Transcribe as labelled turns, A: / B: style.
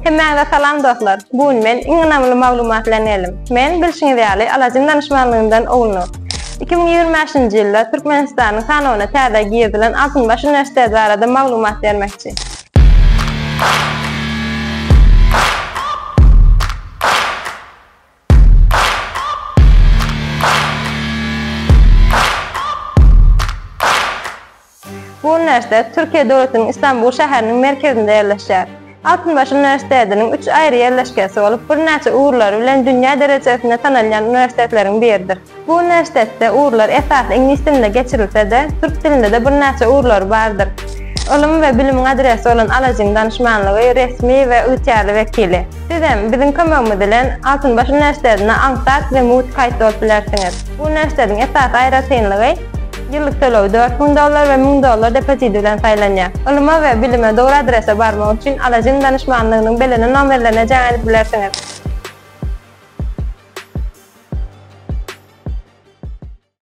A: Hemmäňize salam dostlar! Bu gün men iň ynamly maglumat bilen geldim. Men, bilşiňiz ýaly, Alajyn danyşmanlygyndan Ogulnur. 2025-nji ýylda Türkmenistanyň sanawyna täze girizilen Altynbaş uniwersiteti barada maglumat bermekçi. Bu uniwersitet Türkiýe döwletiniň Istanbul şäheriniň merkezinde ýerleşýär. Altynbaş uniwersitetiniň üç aýry ýerleşgesi bolup, birnäçe ugurlary bilen dünýä derejesinde tanalýan uniwersitetleriň biridir. Bu uniwersitetde ugurlar esasy iňlis dilinde geçirilse-de, türk dilinde-de birnäçe ugurlary bardyr. Ylym we bilimiň adresi bolan Alajyň danyşmanlygy resmi we ygtyýarly wekili. Sizem biziň kömegimiz bilen Altynbaş uniwersitetine aňsat we mugt kaýt bolup bilersiňiz. Bu uniwersitetiň esasy aýratynlygy, ýyllyk tölegi 4000 dollar we 1000 dollar depoziti bilen saýlanýar. Ylyma we bilime dogry adrese barmak üçin Alajyň danyşmanlygynyň bellenen nomerlerine jaň edip bilersiňiz.